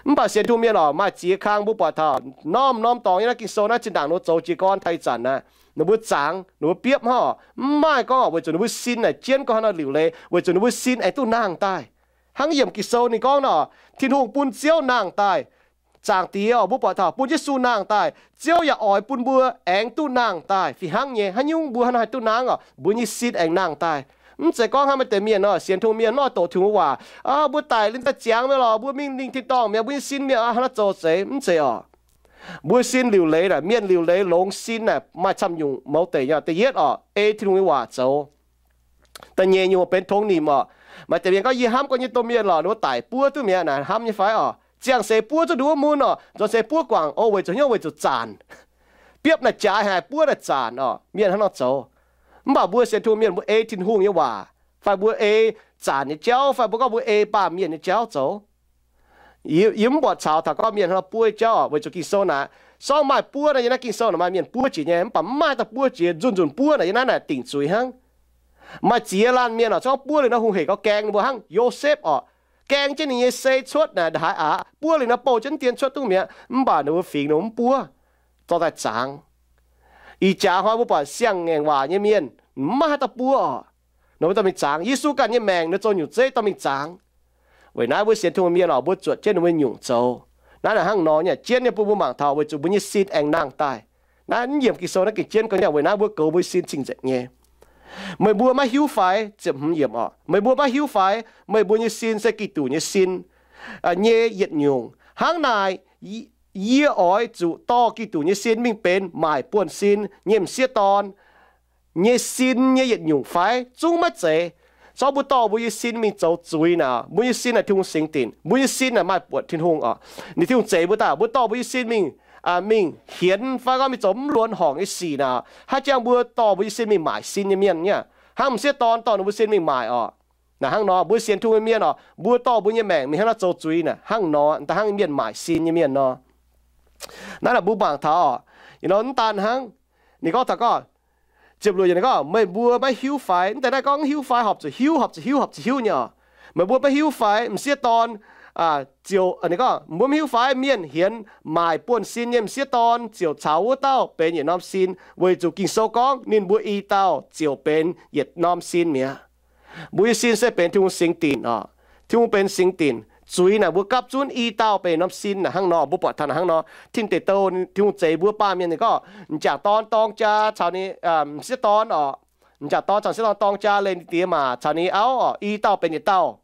Mv baac sienx Tin-Hungh mienh oc, maaih ziex kang mbuo buatc taux norm-norm dorngx yiem naaiv Ging-Sou naaiv zinh ndaangc ninh mbuo zoux jiez gorn taux ih zanc naaiv, ninh mbuo zaangc, ninh mbuo biopv hnangv oc. Mv maaih gorngv weic zuqc ninh mbuo sin naaic jienv gorngv haaix nor liuc leiz, weic zuqc ninh mbuo sin aengx duqv nangh daaih. Hnangv yiemc Ging-Sou ninh gorngv nor, Tin-Hungh bun Ziouv nangh daaih. Zaangc Diex oc, mbuo buatc taux bun Yesu nangh daaih, Ziouv yaac oix bun mbuo aengx duqv nangh daaih fih hnangv nyei. Haaix nyungc mbuo hnangv naaiv haih duqv nangh oc? Mbuo nyei sin aengx nangh daaih. Mv zeiz gorngv hnangv maaih deix mienh oc, sienx Tin-Hungh mienh maiv doqc Tin-Hungh waac, mbuo daic liuz daaih ziangx mi'aqv lorqc, mbuo mingh lingh tin-dorngh mi'aqv, mbuo nyei sin mi'aqv, hnangv naaiv zoux zeiz. Mv zeiz oc. Mbuo sin liuc leiz naaic, mienh liuc leiz longx sin naaic maaih camv nyungc mouz deic nyei. Da'yietv oc, ei Tin-Hungh nyei waac zoux. Da'nyeic nyungc benx tongx nimc oc. Maaih deix mienh gorngv, yie hnamv gorngv nyei domh mienh lorqc, ninh mbuo daic buov duqv mi'aqv naaic, hnamv nyei fai oc? Ziangh seix buov zuqc nduov mun oc, nzuonx seix buov guangc oc, weic zuqc hnyouv, weic zuqc zanc. Biopv naaic jaaix haic, buov naaic zanc oc, mienh hnangv nor zoux. Mv baac mbuo sienx Tin-Hungh mienh mbuo ei Tin-Hungh nyei waac, fai mbuo ei zanc nyei jauv, fai mbuo gorngv mbuo ei baamh mienh nyei jauv zoux. Yie mv buatc caux taux gorngv mienh hnangv nor buov nyei jauv oc, weic zuqc Ging-Sou naaic, sorng maaih buov naaiv, yiem naaiv Ging-Sou naaic maaih mienh buov jiex nyei, mv baac mv maaih dauh buov jiex. Nzunc-nzunc buov naaic yiem naaiv naaic dingc zuiz hnangv. Maaih ziex laanh mienh oc, zorngv buov liuz nor hungh hec gauh gaeng ninh mbuo hnangv. Yosepv oc, gaeng jienv ninh nyei sei cuotv naaic, ndongc haaix aqv, buov liuz nor bouh jienv dien cuotv duqv mi'aqv, mv baac ninh mbuo fingx ninh mbuo mv buov, dorh daaih zaangc. Ih jaax hnoi mbuo buatc siang-ngaengc waac nyei mienh, mv maaih haaix dauh buov oc. Ninh mbuo dorh mingh zaangc. Yesu ganh nyei maengc ninh zoux nyungc zeiv dorh mingh zaangc. Weic naaiv mbuo sienx Tin-Hungh mienh oc, mbuo zuotc jienv ninh mbuo nyungc zoux. Naaiv naaic hnangv nor nyei, jienv nyei bun mbuo mangc taux weic zuqc mbuo nyei sin aengx nangh daaih. Naaiv mv yiemc Ging-Sou naaiv gengh jienv gorngv nyei, weic naaiv mbuo goux mbuo sin cing-nzengc nyei. Meih mbuo maiv hiuv fai, ziepc hmz yiemc oc, meih mbuo maiv hiuv fai, meih mbuo nyei sin se Giduc nyei sin nyei yietc nyungc. Hnangv naaic, yie oix zuqc dorh Giduc nyei sin mingh benx maaic buonv-sin nyei m'sieqv dorn nyei sin nyei yietc nyungc fai? Zungv maiv zeiz. Zorngv mbuo dorh mbuo nyei sin mingh zoux zuiz naaic, mbuo nyei sin naaic Tin-Hungh singx dinc, mbuo nyei sin naaic maaih buonc Tin-Hungh oc. Ninh Tin-Hungh zeix mbuo daaih, mbuo dorh mbuo nyei sin mingh, mingh hienx fai gorngv mingh zoux mv luonx horngc nyei sic naaic, haaix jangx mbuo dorh mbuo nyei sin mingh maaic sin nyei mienh nyei? Hnangv m'sieqv dorn dorh ninh mbuo sin mingh maaic oc. Naaic hnangv nor, mbuo sienx Tin-Hungh nyei mienh oc, mbuo dorh mbuo nyei maengc mingh hnangv nor zoux zuiz naaic hnangv nor, da'hnangv mienh maaic sin nyei mienh nor. Naaiv naaic mbuo mangc taux oc, mv daan hnangv. Ninh gorngv taux gorngv, ziepc luoqc yiemc ninh gorngv, meih mbuo maiv hiuv fai? Mv deix naaiv gorngv mv hiuv fai, horpc zuqc hiuv, horpc zuqc hiuv, horpc zuqc hiuv nyei oc. Meih mbuo maiv hiuv fai, m'sieqv dorn ziouc, ninh gorngv, mbuo maiv hiuv fai, mienh hienx maaic buonv-sin nyei m'sieqv dorn ziouc caux wuov dauh benx yietc norm sin, weic zuqc Ging-Sou gorngv, ninh mbuo i dauh ziouc benx yietc norm sin mi'aqv. Mbuo nyei sin se benx Tin-Hungh singx dinc oc. Tin-Hungh benx singx dinc. Zuiz naaic mbuo gapv zunv i dauh benx yietc norm sin naaic hnangv nor, mbuo buatc taux naaic hnangv nor. Tin Deic Douh, Tin-Hungh zeix mbuo baamh mienh ninh gorngv, m'jangc dorn dorng jaa caux ninh, m'sieqv dorn oc, m'jangc dorn caux m'sieqv dorn dorng jaa leih ninh diex maac caux ninh auv oc, i dauh benx yietc dauh.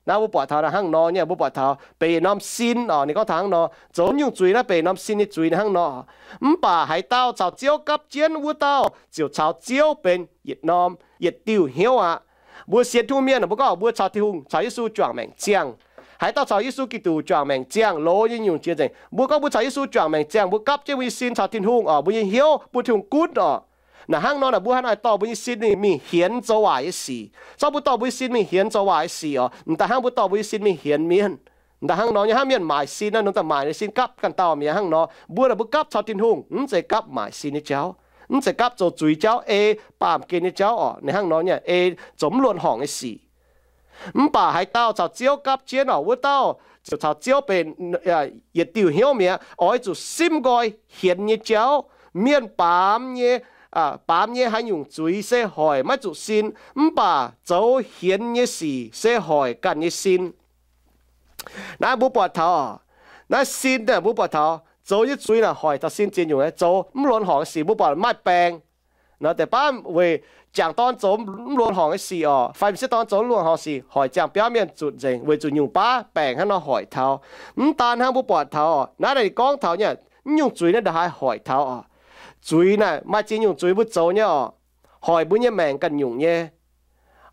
Naaiv mbuo buatc taux naaic hnangv nor nyei, mbuo buatc taux benx yietc norm sin oc. Ninh gorngv taux hnangv nor, zoux nyungc zuiz naaiv benx yietc norm sin nyei zuiz naaic hnangv nor. Mv baac haaix dauh caux Ziouv gapv jienv, wuov dauh ziouc caux Ziouv benx yietc norm, yietc diuh hnyouv aqv. Mbuo sienx Tin-Hungh mienh, mbuo gorngv mbuo caux Tin-Hungh, caux Yesu juangc maengc ziangh. Haaix dauh caux Yesu Giduc juangc maengc ziangh, loz nyei nyungc jiex nzengc. Mbuo gorngv mbuo caux Yesu juangc maengc ziangh, mbuo gapv jienv mbuo nyei sin caux Tin-Hungh oc, mbuo nyei hnyouv bun Tin-Hungh gunv oc. Naaic hnangv nor naaic mbuo hnangv naaic dorh mbuo nyei sin mingh hienx zoux waaic nyei sic. Zorqv mbuo dorh mbuo nyei sin mingh hienx zoux waaic nyei sic oc, m'daaih hnangv mbuo dorh mbuo nyei sin mingh hienx mienv. M'daaih hnangv nor nyei, hnangv mienh maaic sin naaiv, ninh daaih maaic ninh sin gapv ganh dauh mi'aqv hnangv nor. Mbuo naaic mbuo gapv caux Tin-Hungh, mv zeiz gapv maaic sin nyei jauv, mv zeiz gapv zoux zuiz jauv, ei baamh gen nyei jauv oc. Ninh hnangv nor nyei, ei zoux mv luonx horngc nyei sic. Mv baac haaix dauh caux Ziouv gapv jienv oc, wuov dauh ziouc caux Ziouv benx yietc diuh hnyouv mi'aqv. Oix zuqc simv nqoi hienx nyei jauv, mienh baamz nyei baamz nyei haaix nyungc zuiz se hoic maiv zuqc sin, mv baac zoux hienx nyei sic se hoic ganh nyei sin. Naaiv mbuo buatc taux, naaiv sin mbuo buatc taux zoux nyei zuiz naaic hoic taux sin ziex nyungc. Zoux mv luonx horngc nyei sic mbuo buatc maaih baengc. Nor deix baav weic jangc dorn zoux mv luonx horngc nyei sic oc, fai m'sieqv dorn zoux mv luonx horngc sic hoic ziangh biauv mienh zuqc nzengc weic zuqc nyungc baav baengc hnangv nor hoic taux. Mv daan hnangv, mbuo buatc taux naaiv naaic gorngv taux nyei, mv nyungc zuiz naaiv ndongc haaix hoic taux oc. Zuiz naaic maaih ziex nyungc zuiz mbuo zoux nyei oc, hoic mbuo nyei maengc ganh nyungc nyei.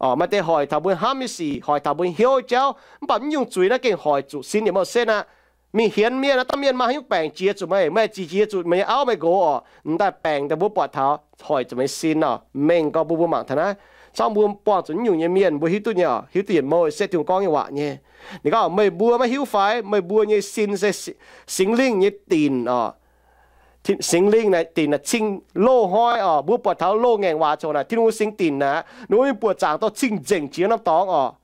Maaih deix hoic taux mbuo hnamv nyei sic, hoic taux mbuo hnyouv jauv, mv baac mv nyungc zuiz naaiv gengh hoic zuqc sin yietc mouc setv aqv. Mingh hienx mienh, dauh mienh maaih haaix nyungc baengc jiex zuqc meih, meih zic jiex zuqc meih nyei auv meih nqox oc, m'daaih baengc daaih mbuo buatc taux hoic zuqc meih sin oc. Mengh gorngv mbuo mbuo mangc taux naaiv, zorngv mbuo buangh zuqc nyungc nyei mienh mbuo hiuv duqv nyei oc, hiuv duqv yietc mouc setv Tin-Hungh gorngv nyei waac nyei. Ninh gorngv, meih mbuo maiv hiuv fai meih mbuo nyei sin se Singx Lingh nyei dinc oc. Singx Lingh naaic dinc naaic cing-loz hnoi oc. Mbuo buatc taux loz-ngaengc waac coc naaic Tin-Hungh singx dinc naaic, ninh mbuo mingh buoqc zaangc dorh cing-nzengc jiex norm dorngx oc.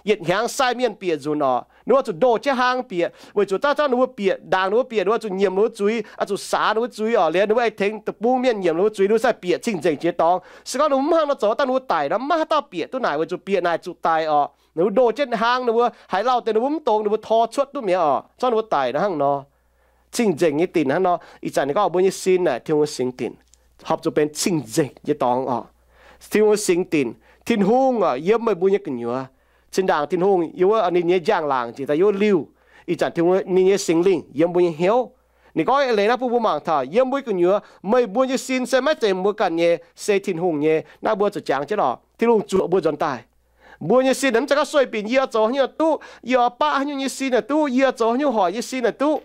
Yietc hnyangx sai mienh bieqc nzunc oc, ninh mbuo zuqc ndoh jienv hlang bieqc weic zuqc daav zorqv ninh mbuo bieqc, ndaangc ninh mbuo bieqc, ninh mbuo zuqc nyiemc ninh mbuo zuiz, zuqc saax ninh mbuo zuiz oc. Liuz ninh mbuo aengx tengx deic-bung mienh nyiemc ninh mbuo zuiz, ninh mbuo sai bieqc cing-nzengc jiex dorngx. Se gorngv ninh mbuo mv hnangv nor zoux, daaih ninh mbuo daic nor maiv maaih haaix dauh bieqc duqv naaic weic zuqc bieqc naaic zuqc daic oc. Ninh mbuo ndoh jienv hlang, ninh mbuo haaix lauh deix ninh mbuo mv dongz ninh mbuo tor cuotv duqv mi'aqv oc. Zorqv ninh mbuo daic nor hnangv nor. Cing-nzengc nyei dinc hnangv nor, ih zanc ninh gorngv mbuo nyei sin naaic Tin-Hungh singx dinc, horpc zuqc benx cing-nzengc nyei dorngx oc. Tin-Hungh singx dinc, Tin-Hungh yiem meih mbuo nyei gu'nyuoz. Zinh ndaangc Tin-Hungh yiem wuov ninh nyei njang-laangc njiec daaih yiem wuov liuh, ih zanc Tin-Hungh ninh nyei Singx Lingh yiem mbuo nyei hnyouv. Ninh gorngv eix leiz naaiv bun mbuo mangc taux yiem mbuo gu'nyuoz meih mbuo nyei sin se maiv zeiz mbuo ganh nyei, se Tin-Hungh nyei. Naaiv mbuo zuqc jangx jienv oc, Tin-Hungh zuoqc mbuo nzuonx daaih. Mbuo nyei sin mv zeiz gorngv sueih binc yie oix zoux haaix nyungc duqv, yie oix baqv haaix nyungc nyei sin naaic duqv, yie oix zoux haaix nyungc hoic nyei sin naaic duqv.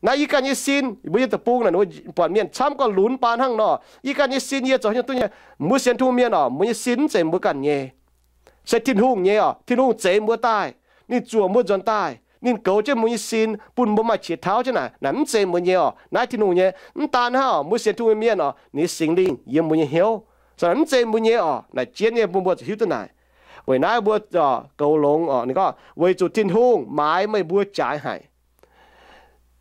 Naaiv yie ganh nyei sin, mbuo nyei deic-bung naaic buatc mienh camv gorngv lunx baan hnangv nor, yie ganh nyei sin yie zoux haaix nyungc duqv nyei. Mbuo sienx Tin-Hungh mienh oc, mbuo nyei sin mv zeiz mbuo ganh nyei, se Tin-Hungh nyei oc. Tin-Hungh zeix mbuo daaih, ninh zuoqc mbuo nzuonx daaih, ninh goux jienv mbuo nyei sin bun mbuo maaih qiex tauv jienv naaic, naaic mv zeiz mbuo nyei oc. Naaiv Tin-Hungh nyei. Mv daan hnangv oc, mbuo sienx Tin-Hungh mienh oc, ninh Singx Lingh yiem mbuo nyei hnyouv, mv zeiz mbuo nyei oc. Naaic jienv nyei bun mbuo zuqc hiuv duqv naaic. Weic naaiv mbuo goux longx oc. Ninh gorngv, weic zuqc Tin-Hungh maaiz meih mbuo jaaix haic.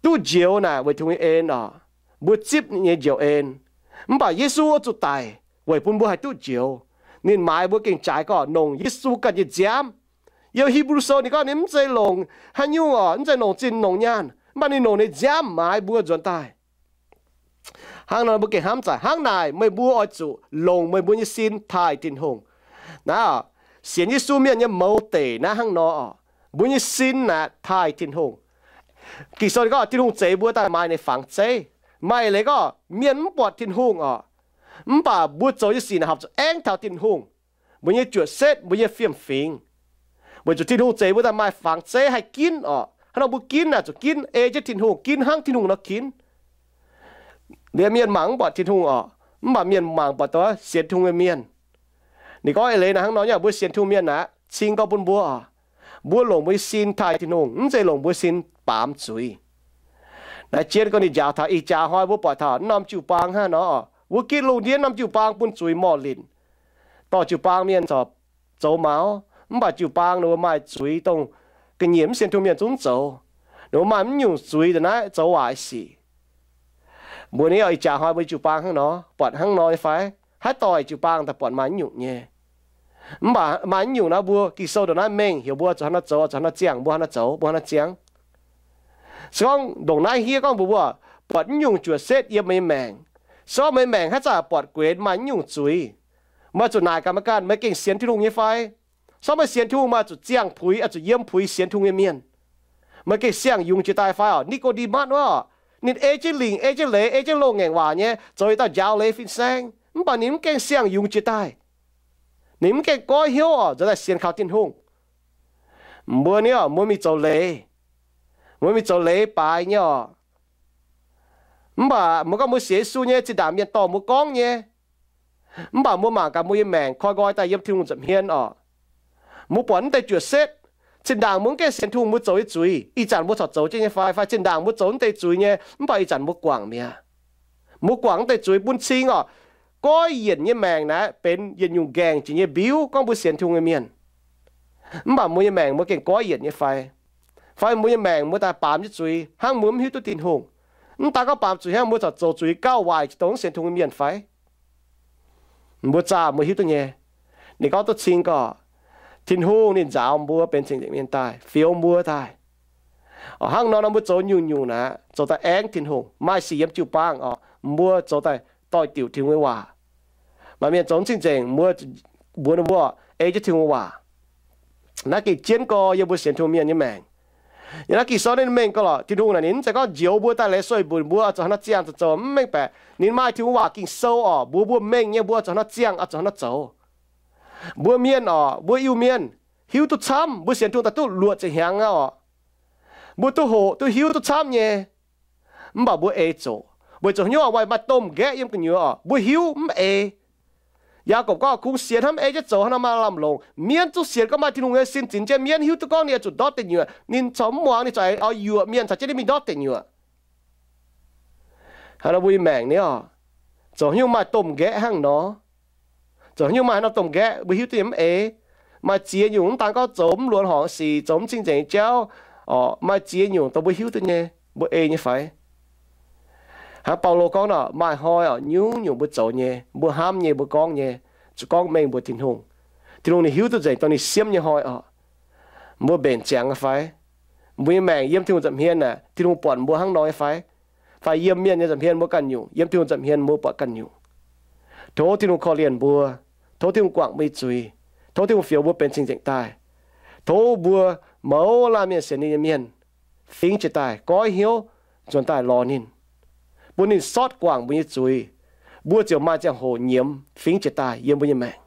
Duqv njoux naaic weic Tin-Hungh nyei en oc. Mbuo zipv nyei njoux en. Mv baac Yesu zuqc daic weic bun mbuo haih duqv njoux. Ninh maaiz mbuo gengh jaaix gorngv longc Yesu ganh nyei nziaamv. Yiem Hipv^lu Sou ninh gorngv ninh mv zeiz longc haaix nyungc oc, mv zeiz longc zinh longc nyaanh, mv baac ninh longc ninh nziaamv maaiz mbuo nzuonx daaih. Hnangv nor mbuo gengh hnamv zaqc hnangv naaic, meih mbuo oix zuqc longc meih mbuo nyei sin taaih Tin-Hungh. Naaiv, sienx Yesu mienh nyei mouz deic naaiv hnangv nor oc. Mbuo nyei sin naaic taaih Tin-Hungh. Ging-Sou gorngv Tin-Hungh zeix mbuo daaih maaih ninh fangx zeiv. Maaih leiz gorngv mienh mv buatc Tin-Hungh oc, mv baac mbuo zoux nyei sic naaic horpc zuqc aengv taux Tin-Hungh. Mbuo nyei juoqc setv, mbuo nyei fiem-fingx, weic zuqc Tin-Hungh zeix mbuo daaih maaih fangx zeiv haih ginv oc. Hnangv nor mbuo ginv naaic zuqc ginv ei jienv Tin-Hungh, ginv hnangv Tin-Hungh nor ginv. Liuz mienh mangc mv buatc Tin-Hungh oc, mv baac mienh mangc buatc dongh sienx Tin-Hungh nyei mienh. Ninh gorngv eix leiz naaic hnangv nor, hnangv mbuo sienx Tin-Hungh mienh naaic, cing gorngv bun mbuo oc, mbuo longc mbuo nyei sin taaih Tin-Hungh, mv zeiz longc mbuo sin baamz zuiz. Naaiv jienv gorngv ninh njaaux taux ih jaax hnoi mbuo buatc taux norm jiu-baang hnangv nor, mbuo gitv lungh ndiev norm jiu-baang bun zuiz morh linc. Dorh jiu-baang mienh corc zoux maux, mv baac jiu-baang ninh mbuo maaih zuiz dongh ga'nyiec mv sienx Tin-Hungh mienh zungv zoux. Ninh mbuo maaih mv nyungc zuiz ndongc naaiv zoux waaic sic. Mbuo ni ih jaax hnoi mbuo jiu-baang hnangv nor, buatc hnangv nor nyei fai? Haaix doix jiu-baang daaih buatc maaih mv nyungc nyei. Mv baac maaih mv nyungc nor mbuo Ging-Sou ndongc naaiv mengh heuc mbuo zuqc hnangv nor zoux, zuqc hnangv nor ziangh, mbuo hnangv nor zoux, mbuo hnangv nor ziangh. Se gorngv ndongc naaiv hiev gorngv mbuox mbuo buatc mv nyungc juoqc setv yiem meih nyei maengc. Se gorngv meih nyei maengc haaix zanc buatc gueix maaih mv nyungc zuiz, meih zuqc naaic gaax meih ganh, meih gengh sienx Tin-Hungh nyei fai? Se gorngv meih sienx Tin-Hungh, meih zuqc ziangh puix, zuqc yiem puix sienx Tin-Hungh nyei mienh. Meih gengh siang-yungz jiex daaih fai oc? Ni^go^nde^matv wuov, ninh ei jienv lingc, ei jienv leiz, ei jienv loz-ngaengc waac nyei, zoux yietc dauh njaaux leiz fin-saeng, mv baac ninh mv gengh siang-yungz jiex daaih. Ninh mv gengh goiv hnyouv oc, nzuonx daaih sienx kaux Tin-Hungh. Mbuo ni oc, mbuo mingh zoux leiz, mbuo mingh zoux leiz baaix nyei oc. Mv baac mbuo gorngv mbuo sienx Yesu nyei, zinh ndaangc mienh dorh mbuo gorngv nyei. Mv baac mbuo mangc gaax mbuo nyei maengc koi nqoi daaih yiem Tin-Hungh nza'hmien oc, mbuo buatc mv deix juoqc setv. Zinh ndaangc mbuo mv gaengh sienx Tin-Hungh, mbuo zoux nyei zuiz ih zanc mbuo corc zoux jienv nyei fai? Fai zinh ndaangc mbuo zoux mv deix zuiz nyei, mv baac ih zanc mbuo guangc mi'aqv. Mbuo guangc mv deix zuiz bun cing oc. Goiv yienc nyei maengc naaiv benx yietc nyungc nqaengc jiex nyei mbiuv gorngv mbuo sienx Tin-Hungh nyei mienh. Mv baac mbuo nyei maengc mbuo gengh goiv yienc nyei fai? Fai mbuo nyei maengc mbuo daaih baamz jienv zuiz hnangv mbuo mv hiuv duqv Tin-Hungh? Mv daaih gorngv baamz zuiz hnangv mbuo corc zoux zuiz gauh waaic jiex dongh mv sienx Tin-Hungh nyei mienh fai? Mbuo zaah mbuo hiuv duqv nyei. Ninh gorngv duqv cing gorqv, Tin-Hungh ninh nzaaux mbuo benx cing-nzengc mienh daaih, fioux mbuo daaih. Hnangv nor nor mbuo zoux nyungc-nyungc naaic, zoux daaih aengv Tin-Hungh, maaih sic yiem jiu-baang oc, mbuo zoux daaih doix-diuc Tin-Hungh nyei waac. Maaih mienh zoux mv cing-nzengc, mbuo, mbuox ninh mbuo, ei jienv Tin-Hungh waac. Naaiv gengh jienv gorx yiem mbuo sienx Tin-Hungh mienh nyei maengc. Yiem naaiv Ging-Sou naaiv ninh mengh gorx lorqc, Tin-Hungh naaic ninh mv zeiz gorngv njoux mbuo daaih laengz sueih mbuox mbuo oix zoux haaix nor ziangh zoux, mv mengh baeqc. Ninh maaih Tin-Hungh waac Ging-Sou oc, mbuox mbuo mengh nyei mbuo oix zoux haaix nor ziangh oix zoux haaix nor zoux. Mbuo mienh oc, mbuo Iu-Mienh hiuv duqv camv, mbuo sienx Tin-Hungh daaih duqv luoqc ziepc hnyangx aqv oc. Mbuo duqv hoqc duqv hiuv duqv camv nyei. Mv baac mbuo ei zoqc weic zuqc haaix nyungc oc, maaih domh nqaeqv yiem gu'nyuoz oc, mbuo hiuv mv ei. Yaagorpc gorngv, kungx sienx hnamv ei jienv zoux hnangv nor maaih lamh longc. Mienv zungv sienx gorngv maaih Tin-Hungh nyei sin zinx jienv, mienv hiuv duqv gorngv ninh oix zuqc ndortv deic nyuoqc, ninh corc mv muangx, ninh corc oix yuoqc mienh caux jienv ninh mingh ndortv deic nyuoqc. Hnangv nor mbuo nyei maengc ni oc, zoux haaix nyungc maaih domh nqaeqv hnangv nor, zoux haaix nyungc maaih haaix norm domh nqaeqv mbuo hiuv duqv nyei mv ei. Maaih ziex nyungc mv daan gorngv zoux mv luonx horngc sic, zoux mv cing-nzengc jauv oc, maaih ziex nyungc dongh mbuo hiuv duqv nyei, mbuo ei nyei fai? Hnangv Baulo gorngv nor, maaih hnoi oc, nyungc-nyungc mbuo zoux nyei, mbuo hnamv nyei, mbuo gorngv nyei, zuqc gorngv mengh mbuox Tin-Hungh. Tin-Hungh ninh hiuv duqv nzengc dongh ninh siemv nyei hnoi oc. Mbuo mbenc ziangx nyei fai? Mbuo nyei maengc yiem Tin-Hungh nza'hmien aeqv, Tin-Hungh buatc mbuo hnangv nor nyei fai? Fai yiem mienh nyei nza'hmien mbuo ganh nyungc, yiem Tin-Hungh nza'hmien mbuo buatc ganh nyungc? Tov Tin-Hungh korv-lienh mbuo. Tov Tin-Hungh guangc mbuo nyei zuiz. Tov Tin-Hungh fioux mbuo benx cing-nzengc daaih. Tov mbuo mouz laanh mienh sienx ninh nyei mienh fingx jiez daaih goiv hnyouv nzuonx daaih lorz ninh, bun ninh sortv guangc mbuo nyei zuiz. Mbuo ziouc maaih ziangh hoc nyiemz fingx jiez daaih yiem mbuo nyei maengc.